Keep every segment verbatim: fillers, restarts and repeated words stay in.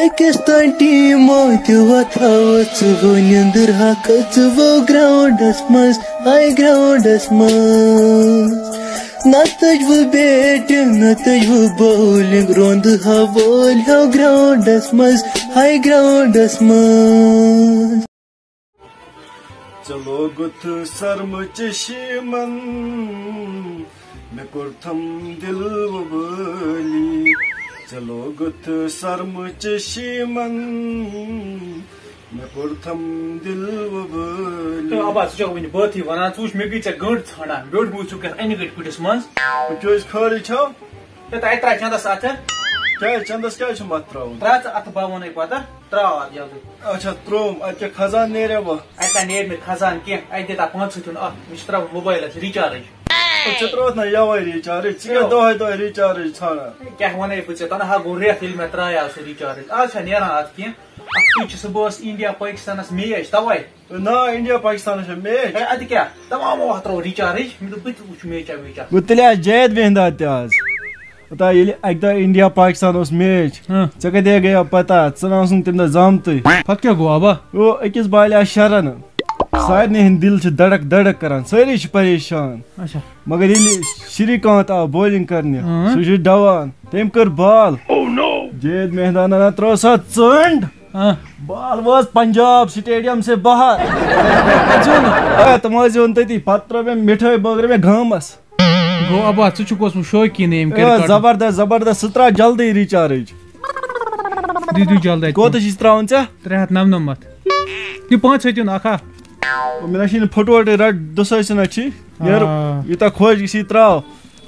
أکِس تام ٹیٖمو تہِ وۄتھاوَتھ ژٕ گوٚو نیٚنٛدٕر ہا کھٔژوٕ گراونڈس منٛز، ہاے گراونڈس منٛز۔ نتہٕ تُج وٕ بیٹنگ، نتہٕ تُج وٕ بولنگ، روندٕ ہا وٲلۍ ہو گراونڈس منٛز، ہاے گراونڈس منٛز۔ ژےٚ لوگُتھ سرمہٕ چشمن، مےٚ کوٚرتھم دِل وۄبٲلی۔ ژےٚ لوگُتھ سرمہٕ چشمن، مےٚ کوٚرتھم دِل وۄبٲلی۔ تہٕ ابا، ژٕ چھَکھ وٕنہِ بٲتھٕے وَنان، ژٕ وٕچھ مےٚ گٔے ژےٚ گٔنٛڈ ژھانٛڈان، بیوٗٹھ بہٕ وٕچھُکھ کیٛاہ اَنہِ گٔٹۍ کُٹھِس منٛز۔ وۄنۍ کیٛاہ أسۍ خٲرٕے چھَو؟ تہٕ تۄہہِ ترٛایہِ چندس اَتھٕ۔ کیٛازِ چندس کیٛازِ چھُم اَتھٕ ترٛاوُن؟ ترٛاو ژٕ اَتھٕ، بہٕ وَنَے پَتہٕ، ترٛاو اَتھ جلدی۔ اچھا، ترٛووُم، اَتہِ کیٛاہ خزان نیریا وۄنۍ؟ اَتہِ نہ نیرِ نہٕ خزان کینٛہہ، اَتہِ دِ تَتھ پانٛژھ ہَتھ ہُنٛد اَکھ، مےٚ چھُ ترٛاوُن موبایلَس recharge۔ ژٕ ترٛووُتھ نہ یَوَے recharge، ژٕ کیٛاہ یَوَے۔ دۄہَے دۄہَے recharge ژھانٛڈان؟ کیٛاہ وَنَے بہٕ ژےٚ، تَنہٕ ہا گوٚو رٮ۪تھ ییٚلہِ مےٚ ترٛایاو سُہ recharge، آز چھا نیران اَتھ کینٛہہ؟ اَتھ سۭتۍ چھِ صُبحَس India پٲکِستانَس match، تَوَے۔ نا، India پاکستانَس چھا match؟ ہے، اَدٕ کیٛاہ؟ دَپان وۄنۍ اَتھ ترٛاوو recharge، مےٚ دوٚپ بہٕ تہِ وٕچھِ match-آ ویچا۔ گوٚو تیٚلہِ آسہِ جید مہداد تہِ آز۔ پتہ ییٚلہِ اَکہِ دۄہ India پاکستان اوس match، ہاں۔ ژےٚ کَتہِ گٔیو پتہ؟ ژٕ نہ اوسُکھ تَمہِ دۄہ زامتُے۔ پَتہٕ کیٛاہ گوٚو، ابا؟ گوٚو أکِس بالہِ آسہٕ شےٚ رَنہٕ۔ سارنٕے ہٕنٛدۍ دِل چھِ دڑک دڑک کران، سٲری چھِ پریشان۔ اچھا۔ مگر ییٚلہِ شری کانت آو bowling کرنہِ، ہاں۔ سُہ چھُ ڈوان۔ تٔمۍ کٔر ball۔ جید مہدانَن ترٛٲو سۄ ژٔنٛڈ۔ ہاں۔ Ball وٲژ پنجاب stadium سے باہر۔ اے، تِم حظ زیوٗن تٔتی۔ پتہٕ ترٛٲو مےٚ مِٹھٲے، بٲگرٲو مےٚ گامَس۔ گوٚو ابا، ژٕ چھُکھ اوسمُت شوقیٖن ییٚمہِ اے، cricket۔ زبردست، زبردست۔ سُہ ترٛاو جلدی recharge۔ دِ، دِ جلدی۔ کوٗتاہ چھُے ترٛاوُن ژےٚ؟ ترٛےٚ ہَتھ نَمنَمَتھ۔ دِ پانٛژھ ہَتھ دیُن اکھ ہا۔ مےٚ نہ چھِنہٕ پھُٹووٹٕے، رَٹ دُسٲسِنہ چھی۔ نیر، آ۔ یوٗتاہ خۄش گژھی ترٛاو۔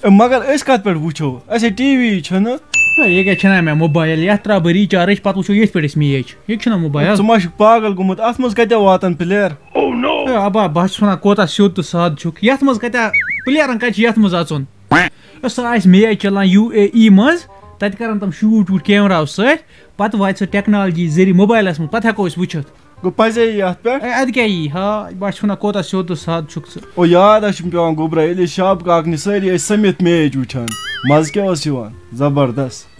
اے، مگر أسۍ کَتھ پٮ۪ٹھ وٕچھو؟ اَسے ٹی وی چھُنہٕ۔ ہے، یہِ کیٛاہ چھِنہ مےٚ موبایل؟ یَتھ ترٛاو بہٕ recharge، پَتہٕ وٕچھو ییٚتھۍ پٮ۪ٹھ أسۍ match۔ یہِ چھُنہ موبایل۔ ژٕ ما چھُکھ پاگل گوٚمُت؟ اَتھ منٛز کَتہِ واتَن player؟ ہے، ابا، بہٕ چھُس وَنان، کوٗتاہ سیوٚد تہٕ سادٕ چھُکھ۔ یَتھ منٛز کَتہِ player-ن کَتہِ چھِ یَتھ منٛز اَژُن؟ ہے، سُہ آسہِ match چَلان U A E منٛز، تَتہِ کَرَن تِم shoot ووٗٹ camera-و سۭتۍ، پَتہٕ واتہِ سُہ technology ذٔریعہٕ موبایلَس منٛز، پَتہٕ ہٮ۪کو أسۍ وٕچھِتھ۔ گوٚو پَزے یی اَتھ پٮ۪ٹھ؟ اے، اَدٕ کیٛاہ یی؟ ہا، بہٕ چھُس وَنان، کوٗتاہ سیوٚد تہٕ سادٕ چھُکھ ژٕ۔ او، یاد ہا چھُم پٮ۪وان گوٚبرا، ییٚلہِ أسۍ شب کاکنہِ سٲری ٲسۍ سٔمِتھ match وٕچھان، مَزٕ کیٛاہ اوس یِوان؟ زبردست۔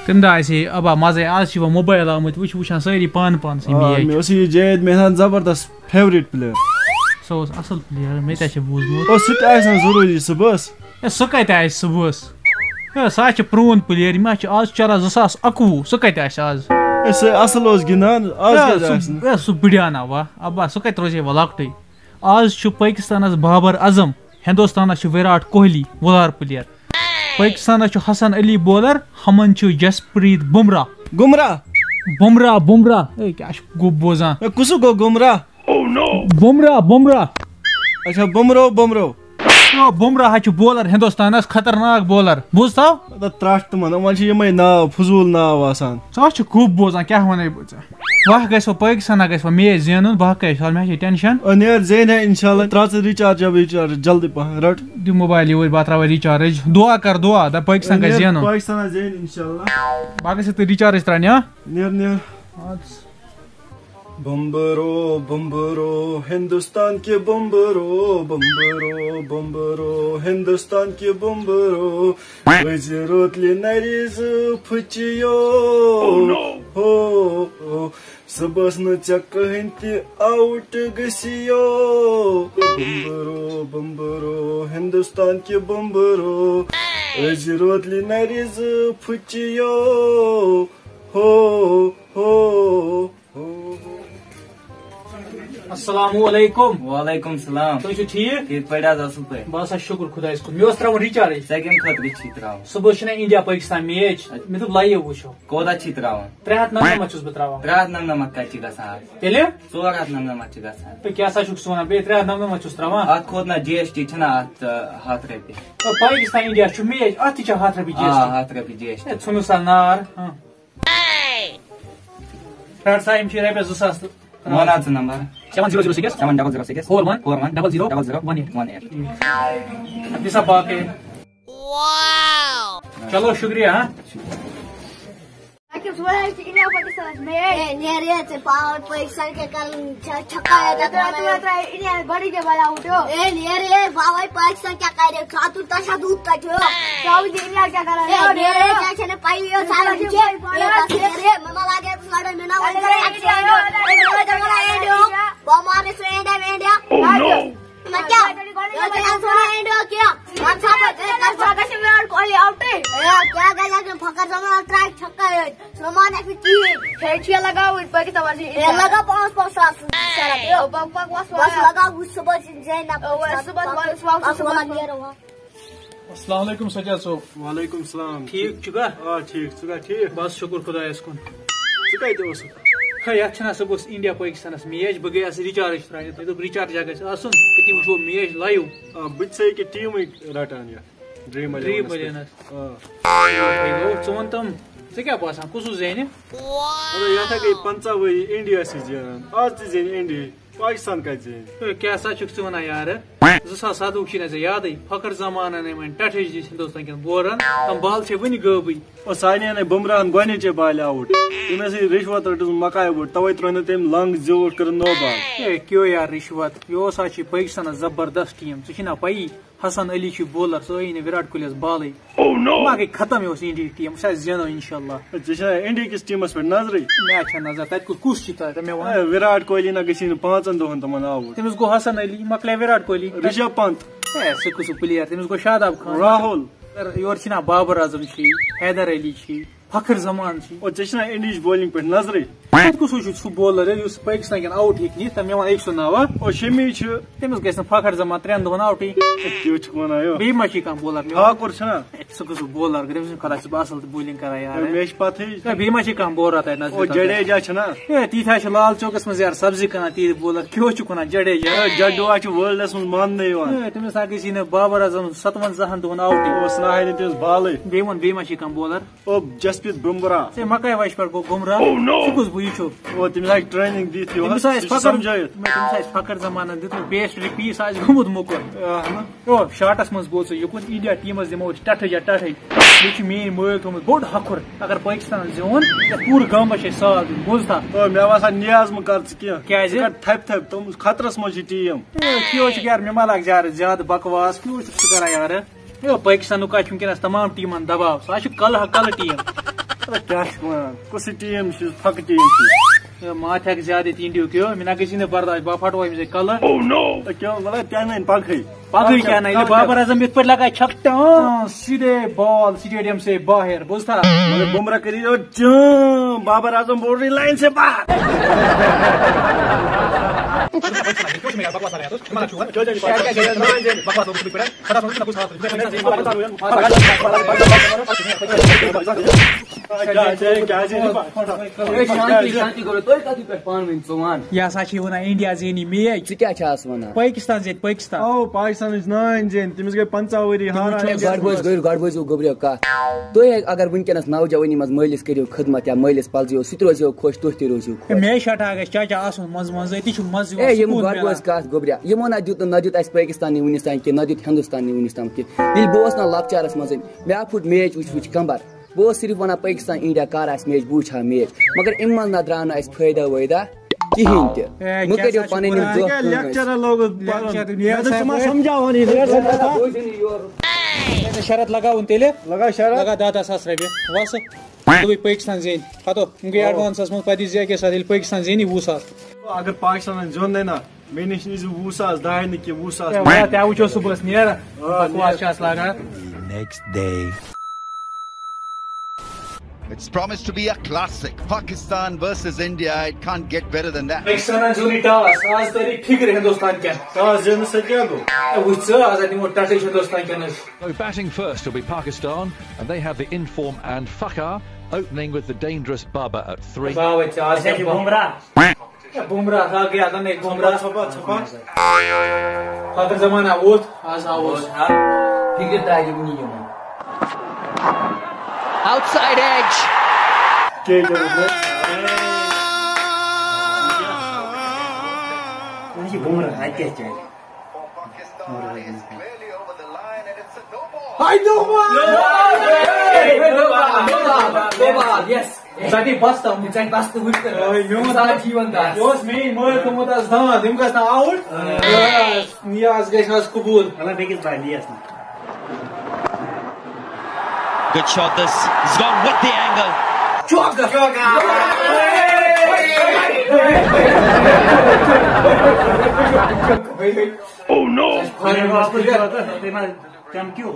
تَمہِ دۄہ آسہِ ہے، ابا، مَزَے۔ آز چھِ وۄنۍ موبایل آمٕتۍ، وٕچھ، وٕچھان سٲری پانہٕ پانسٕے آ، match۔ مےٚ اوس یہِ جید مہدان زبردست favourite player۔ سُہ اوس اَصٕل player، مےٚ تہِ چھِ بوٗزمُت۔ او، سُہ تہِ آسہِ نہٕ ضروٗری صُبحَس۔ اے، سُہ کَتہِ آسہِ صُبحَس؟ ہے، سُہ ہا چھُ پرٛون player، یہِ ما چھُ آز چلان زٕ ساس اَکوُہ، سُہ کَتہِ آسہِ آز؟ اے، سُہ اَصٕل اوس گِنٛدان، آز ہے، کَتہِ سُہ، آسہِ نہٕ؟ ہے، سُہ بٕڈیانہ وا، ابا، سُہ کَتہِ روزِ ہے وۄنۍ لۄکٹُے؟ آز چھُ پٲکِستانَس بابر اعظم، ہِندُستانَس چھُ وِراٹ کوہلی، وُلار player۔ پٲکِستانَس چھُ حسن علی bowler، ہُمَن چھُ جسپریٖت بُمرا۔ گُمرا؟ بُمرا، بُمرا۔ اے، کیٛاہ چھُ گوٚب بوزان؟ اے، کُسُک گوٚو گُمرا؟ بُمرا، بُمرا۔ اچھا، بُمرو، بُمرو۔ او، بُمرا ہا چھُ bowler ہِندُستانَس، خطرناک bowler۔ بوٗزتھو؟ مطلب، ترٛٹھ تِمَن، یِمَن چھِ یِمَے ناو، فضوٗل ناو آسان۔ ژٕ ہا چھُکھ گوٚب بوزان، کیٛاہ وَنَے بہٕ ژےٚ؟ وۄنۍ گژھِ وۄنۍ پٲکِستانَہ گژھِ وۄنۍ match زینُن، بہٕ ہا کَرٕ، مےٚ ہا چھِ tension۔ او، نیر، زینہِ ہا اِنشاءاللہ۔ ترٛاو ژٕ recharge، recharge جلدی پَہَن، رَٹ۔ دِ موبایل یوٗرۍ، بہٕ ہا ترٛاوَے recharge۔ دُعا کَر، دُعا، دَپ پٲکِستان گژھِ نیر، زینُن۔ پٲکِستان ہا زینہِ اِنشاءاللہ۔ بہٕ ہا گژھٕ تہٕ recharge ترٛاونہِ، ہا؟ نیر، نیر۔ اَدٕ سا۔ بمبرو، بمبرو، ہندوستان کے بمبرو، بمبرو، بمبرو، ہندوستان کے بمبرو۔ أزۍ روتلہِ نَرِ زٕ پھٕچیو۔ ہو، ہو۔ صُبحس نہٕ ژےٚ کٕہٕنۍ تہِ out گٔژھِو۔ بمبرو، بمبرو، ہندوستان کے بمبرو۔ أزۍ روتلہِ نَرِ زٕ پھٕچیو۔ ہو، ہو۔ السلام علیکم۔ وعلیکم السلام۔ تُہۍ چھِو ٹھیٖک؟ ٹھیٖک پٲٹھۍ حظ، اَصٕل پٲٹھۍ۔ بس حظ، شُکُر خۄدایَس کُن۔ مےٚ اوس ترٛاوُن recharge۔ ژےٚ کَمہِ خٲطرٕ چھی ترٛاوُن؟ صُبحَس چھُنہ India پٲکِستان match۔ مےٚ دوٚپ لایِو وٕچھو۔ کوتاہ چھی ترٛاوُن؟ ترٛےٚ ہَتھ نَمنَمَتھ چھُس بہٕ ترٛاوان۔ ترٛےٚ ہَتھ نَمنَمَتھ کَتہِ چھِ گژھان آز؟ تیٚلہِ؟ ژور ہَتھ نَمنَمَتھ چھِ گژھان۔ تہٕ کیٛاہ سا چھُکھ ژٕ وَنان؟ بیٚیہِ ترٛےٚ ہَتھ نَمنَمَتھ چھُس ترٛاوان۔ اَتھ کھوٚت نہ G S T چھِنہ اَتھ، تہٕ ہَتھ رۄپیہِ؟ تہٕ پٲکِستان India چھُ match، اَتھ تہِ چھِ ہَتھ رۄپیہِ آ، G S T۔ ہَتھ رۄپیہِ G S T۔ ہے، ژھٕنُس سا نار۔ ہاں۔ رَٹ سا، یِم چھِ رۄپیَس زٕ ساس تہٕ وَن حظ ژٕ number۔ Seven zero zero six seven double zero six four one double zero double zero one eight۔ One eight۔ دِ سا باقٕے۔ چلو، شُکریہ، ہاں۔ اَکہِ صُبحٲے چھِ India پٲکِستانَس match۔ ہے، نیر یہِ، ژےٚ پاوَر پٲکِستان کیٛاہ کَرُن؟ چھا چھَکا یوت اَتھ ترٛاو، وَنان؟ ترٛاو، ترٛاو، India بَڑٕے کیٛاہ بَڑٕ out۔ ہے، نیر یہِ، پاوَر پٲکِستان کیٛاہ کَرِ؟ ژٕ ہا تُل تَشَدُد تَتہِ ہو۔ ژٕ ہاوُن دِ India کیٛاہ کَران۔ ہے، نیر یہِ، ژےٚ چھَنہٕ پَیی یوت سارَن چھِ۔ ہے، بَس نیر یہِ، مےٚ ما لاگہِ ترٛایہِ چھکا یٲتۍ۔ سُہ ما وَنہِ اَسہِ کِہیٖنۍ۔ ہے، چھُ یہِ لگاوٕنۍ پٲکِستان وَنہِ چھُ ہے، لگاو پانٛژھ پانٛژھ ساس شرط۔ ہے، پَکھ، پَکھ، وَس، بَس وَس۔ لگاو وٕچھ صُبحَس چھِ زینب۔ اَوَے، صُبحَس وَس، وَس، وَس، وَس۔ نیرو وۄنۍ۔ السلام علیکم سجاد صٲب۔ وعلیکم السلام۔ ٹھیٖک چھُکھا؟ آ، ٹھیٖک۔ ژٕ چھُکھا ٹھیٖک؟ بَس شُکُر خۄدایَس کُن۔ ژٕ کَتہِ اوسُکھ؟ ہے، یَتھ چھُنہ صُبحَس اِنڈیا پٲکِستانَس میچ، بہٕ گٔیَس recharge ترٛاونہِ۔ تۄہہِ دوٚپ recharge گژھِ آسُن، أتی وٕچھو میچ live۔ آ، بہٕ تہِ چھُسے ییٚکیٛاہ ٹیٖمٕے رَٹان یَتھ۔ ڈرٛیٖم ڈرٛیٖم الیونَس پٮ۪ٹھ۔ الیونَس۔ آ۔ ہے گوٚو، ژٕ وَن تِم، ژےٚ کیٛاہ باسان، کُس ہیوٗ زینہِ؟ مطلب، یَتھ ہا گٔے پنٛژاہ ؤری اِنڈیاہَسٕے زینان۔ آز تہِ زینہِ اِنڈیاہٕے۔ پاکِستان کَتہِ زینہِ؟ ہے، کیٛاہ سا چھُکھ ژٕ وَنان یارٕ؟ زٕ ساس سَتوُہ چھُے نہ ژےٚ یادٕے؟ فخر زمانَن أنۍ وۄنۍ ٹَٹھٕج دِژ ہِندُستان کٮ۪ن بورَن۔ تِم بالہٕ چھے وٕنہِ غٲبٕے۔ او، سانہِ اَنے بُمراہَن گۄڈٕنِچے بالہِ out۔ تٔمۍ ٲسٕے رِشوت رٔٹٕس مَکایہِ وُٹ، تَوَے ترٛٲو نہٕ تٔمۍ لنٛگ زیوٗٹھ، کٔرٕن no ball۔ ہے، کیو یار رِشوت؟ یہِ اوس، آز چھِ پٲکِستانَس زبردست ٹیٖم، ژےٚ چھُے نہ پَیی؟ حسن علی چھُ bowler، سُہ ٲیی نہٕ وِراٹ کوہلیَس بالٕے۔ Oh no! ما گٔے ختم، یہِ اوس اِنڈیِہُک ٹیٖم، سُہ آسہِ زینو اِنشاءاللہ۔ ژےٚ چھےٚ اِنڈیا کِس ٹیٖمَس پٮ۪ٹھ نظرٕے؟ مےٚ چھےٚ نظر، تَتہِ کُس، کُس چھُ تَتہِ، مےٚ وَن۔ اے، وِراٹ کوہلی نہ گژھی نہٕ پانٛژَن دۄہَن تِمَن out۔ تٔمِس گوٚو حسن علی، مۄکلے وِراٹ کوہلی۔ رِشب پنت۔ اے، سُہ کُس player؟ تٔمِس گوٚو شاداب خان۔ راہُل۔ یورٕ چھِنہ بابر اعظم چھُے، حیدر علی چھُے۔ فخر زمان چھُ۔ او، ژےٚ چھُنا اِنڈیِچ bowling پٮ۪ٹھ نظرٕے؟ تَتہِ کُس ہیوٗ چھُ سُہ bowler، یُس پٲکِستان کٮ۪ن out ہیٚکہِ نِتھ؟ تہٕ مےٚ وَن أکۍ سُنٛد ناو، ہا؟ او، شمی چھُ۔ تٔمِس گژھِ نہٕ فخر زمان ترٛٮ۪ن دۄہَن outٕے۔ ہے، کیٛاہ چھُکھ وَنان، یو؟ بیٚیہِ ما چھُ یہِ کانٛہہ bowler؟ مےٚ وَن۔ ٹھاکُر چھُنا؟ سُہ کُس ہیوٗ bowler گوٚو؟ تٔمِس چھُنہٕ خۄداے سُہ اَصٕل تہِ bowling کران، یار۔ ہے، مےٚ چھِ پَتہٕے۔ ہے، بیٚیہِ ما چھِ کانٛہہ bowler تَتہِ نظرِ او، تَل؟ جڈیجا چھُنا؟ ہے، تیٖتۍ حظ چھِ لال چوکَس منٛز، یار، سبزی کٕنان، تیٖتۍ bowler۔ کیٛاہ چھُکھ وَنان، جڈیجا؟ ہے، جڈو حظ چھُ worldَس منٛز ماننہٕ یِوان۔ ہے، تٔمِس نہ گژھی نہٕ بابر اعظم سَتوَنزاہَن دۄہَن outٕے۔ اوس نہ ہاے نہٕ تٔمِس بالٕے۔ بیٚیہِ وَن، بیٚیہِ ما چھِ کانٛہہ bowler؟ او، جسپریت بمراہ۔ ژےٚ مۄکلے وَچہِ پٮ۪ٹھ گوٚو گُمراہ۔ Oh no! سُہ کُس بہٕ یہِ چھُ؟ او، تٔمِس آیہِ training دِتھ یہِ تٔمِس آسہِ سُہ چھُ فخر، سمجھٲیِتھ۔ تٔمِس آسہِ فخر زمانَن دیُتمُت pastry piece، آسہِ گوٚمُت موٚکُر۔ اَہَن۔ او، شاٹَس منٛز گوٚو ژٕ یِکُن، اِنڈیا ٹیٖمَس دِمو أسۍ ٹَٹھٕج یا ٹَٹھٕج۔ بیٚیہِ چھُ میٛٲنۍ مٲلۍ تھوٚومُت بوٚڑ ہَکھُر، اگر پٲکِستانَن زیوٗن، تہٕ پوٗرٕ گامَس چھِ اَسہِ ساتھ دیُن۔ بوٗزتھا؟ او، مےٚ باسان نیاز مہٕ کر ژٕ کینٛہہ۔ کیٛازِ؟ ژٕ کر تھپہِ تھپہِ، تِم خطرَس منٛز چھِ ٹیٖم۔ ہے، کیٛاہ چھُکھ یار، مےٚ ما لَگ زیادٕ، زیادٕ بکواس، کیٛاہ چھُکھ ژٕ کران یارٕ؟ ہے، پٲکِستانُک آسہِ وٕنکیٚنَس تمام ٹیٖمَن دباو، سُہ آسہِ کَلہٕ ہا کَلہٕ ٹیٖم۔ ہے، کیٛاہ چھُکھ وَنان؟ کُس یہِ ٹیٖم چھُ، یُس پھکہٕ ٹیٖم چھُ؟ ہے، ما تھٮ۪کھ زیادٕ ییٚتہِ اِنڈیُک یہِ، مےٚ نہ گژھی نہٕ برداش، بہٕ پھٹوے أمِس یہِ کَلہٕ۔ Oh no! ہے، کیٛاہ وَلہٕ، تہِ اَنہٕ پَگہٕے۔ پَگہٕے کیٛاہ اَنَے؟ ییٚلہِ بابر اعظم یِتھ پٲٹھۍ لگایہِ چھَکہٕ ٹان، سیٖدھے ball stadium سے باہر، بوٗزتھا؟ مگر بُمرا کٔرِو جام، بابر اعظم boundary line سے باہر۔ ہے، شانتی، شانتی کرو، تُہۍ کتھ پٮ۪ٹھ پانہٕ ؤنۍ ژوان؟ یہِ ہسا چھِ وَنان اِنڈیا زینہِ میچ۔ ژٕ کیٛاہ چھِ آز وَنان؟ پٲکِستان زینہِ، پٲکِستان۔ آو پاکستانٕچ نانۍ زینہِ، تٔمِس گٔے پنٛژاہ ؤری ہاران۔ گۄڈٕ بوز، گۄڈٕ، گۄڈٕ بوزِو گوٚبرِو کَتھ۔ تُہۍ اگر وٕنکیٚنَس نوجوٲنی منٛز مٲلِس کٔرِو خدمت یا مٲلِس پَلزیو، سُہ تہِ روزیو خۄش، تُہۍ تہِ روزِو خۄش۔ میچ ہٹا گژھِ چاچا آسُن منٛزٕ منٛزٕ، أتی چھُ مَزٕ یِوان، اے، یِم سکوٗن گۄڈٕ میلان۔ بوز کَتھ گوٚبریا، یِمو نہ دیُت نہٕ، نہ دیُت اَسہِ پٲکِستانی وٕنِس تام کینٛہہ، نہ دیُت ہِندُستانی وٕنِس تام کینٛہہ۔ ییٚلہِ بہٕ اوسُس نہ لۄکچارَس منٛزٕے، مےٚ ہا پھُٹ میچ وٕچھ وٕچھ کمبر۔ بہٕ اوسُس صرف وَنان پٲکِستان اِنڈیا کر آسہِ میچ، بہٕ وٕچھ ہا میچ۔ مگر اَمہِ منٛز نہ درٛاو نہٕ اَسہِ فٲیدٕ وٲیدٕ کِہیٖنۍ تہِ۔ اے، مہٕ کیٛاہ کٔرِو سا چھُ پَنٕنۍ یِم وَنان؟ دۄہ کیٛاہ کٲنٛسہِ۔ لیکچرر لوگُس لیکچر پَرُن۔ دُنیا مےٚ دوٚپ، ژٕ ما سمجھاوان یہِ لیکچر کَتھا؟ بوزُن یہِ یورٕ۔ شرط لگاوُن تیٚلہِ۔ لگاو شرط۔ لگاو دَہ دَہ ساس رۄپیہِ۔ وَسہٕ۔ دوٚپُے پٲکِستان زینہِ۔ پَتہٕ یِم گٔے آ۔ ایڈوانسَس منٛز، پَتہٕ یی زِ أکِس ساتہٕ ییٚلہِ پٲکِستان زینہِ وُہ ساس۔ اگر پاکستانن زیوٗن نہ، مےٚ نِش نیٖزِ وُہ ساس، دَہَے نہٕ کینٛہہ، وُہ ساس۔ ہے، وَلہٕ، تہِ وٕچھو صُبحَس نیرٕ۔ آ، بکواس نیر۔ چھِ اَتھ لاگان۔ Next day. It's promised to be a classic. Pakistan versus India. It can't get better than that. پاکستانن زیوٗن یہِ ٹاس، آز تَرِ فِکرِ ہِندُستان کٮ۪ن۔ ٹاس زینہٕ سۭتۍ کیٛاہ گوٚو؟ ہے، وٕچھ ژٕ، آز اَتہِ نِمو ٹَٹٕج ہِندُستان کٮ۪ن أسۍ۔ So batting first will be Pakistan, and they have the in-form Anand Fakhar opening with the dangerous Babar at three. باوے ژےٚ آز اچھا، یہِ کیٛاہ بُمرا۔ ہے، بُمرا، آ گیا تھا نہیں، بُمرا۔ ژھۄپہٕ، ژھۄپہٕ۔ فخر زمان آوُت، آز آوُت۔ فِکرِ تاجہِ وُنہِ یِمن۔ Outside edge. کیٛاہ کٔرِتھ؟ وۄنۍ چھِ بُمرا، اَتہِ کیٛاہ چلہِ؟ ہاے، no ball! No ball! No ball! No ball! Yes! ژَٹہِ بَس تَم۔ ژَٹہِ بَس تہٕ وٕچھ کر۔ آے، میون سارا جیٖوَن داس۔ یہِ اوس میٛٲنۍ مٲلۍ تھوٚمُت آز دانٛد، یِم گژھِ نہٕ out۔ آ۔ یہِ آز گژھِ آز قبوٗل۔ مطلب، بیٚکِس بالہِ یِیَس نہٕ۔ Good shot this. He's gone with the angle. چوکا۔ چوکا۔ Oh no! تٔمۍ ما چمکیو۔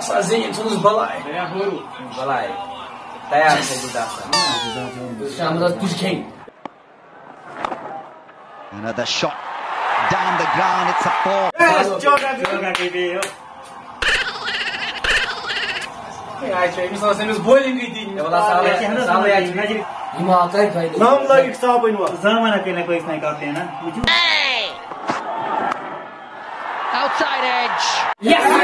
آسان زیٖنِتھ، ژھٕنُس بَلاے۔ بَلاے۔ تیار چھِ أسۍ آسان۔ شامَس آسہِ تُج کھیٚنۍ۔ Another shot down the ground. It's a four. Yes, چوکا۔ چوکا گٔے بیٚیہِ۔ ہے، آز چھُ أمِس آسان أمِس bowling-ٕے دِنۍ۔ ہے، وَلہٕ سہلٕے، سہلٕے آز چھُ۔ یِم آو تۄہہِ فٲیدٕ۔ نام لٲگِکھ صاحبٕنۍ وۄنۍ۔ زانٛہہ وَنان کٔرۍ نہٕ کٲنٛسہِ نَے کَتھ تہِ نہ۔ وٕچھِو۔ Outside edge. Yes!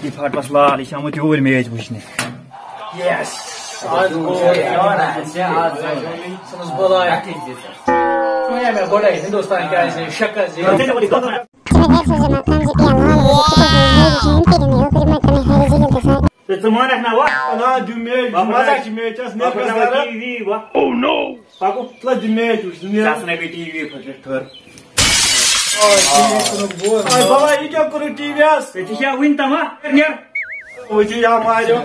یہِ فاٹمَس لال، یہِ چھُ آمُت یوٗرۍ match وٕچھنہِ۔ Yes. آز گوٚو ژھٕنُس بلاے۔ وَنے مےٚ گۄڈَے ہِندُستان کیٛازِ شکس زِ ژٕ مےٚ گرِ سوزِ مکان زِ پیا لال وٕچھِ ژٕ کیٛاہ میری شین کٔرِو مےٚ اوکُر مےٚ تَمہِ ہَرِ زِگِل تَمہِ ساتہٕ ژٕ ژٕ مانکھ نا وَ؟ نا دِ میچ بہٕ مزہ ہا چھِ میچس بہٕ نیبرس ہا دارا ٹی وی وَ؟ پکو تُلہ دِ میچ وٕچھ ژٕ نیرا۔ ساس رۄپیہِ ٹی وی خٲطرٕ ٹھٔر۔ اے بابا یہِ کیٛاہ کوٚرُتھ ٹی وی یس؟ ژےٚ تہِ چھا وٕنہِ تما؟ نیر۔ وٕچھِو یا ماریو۔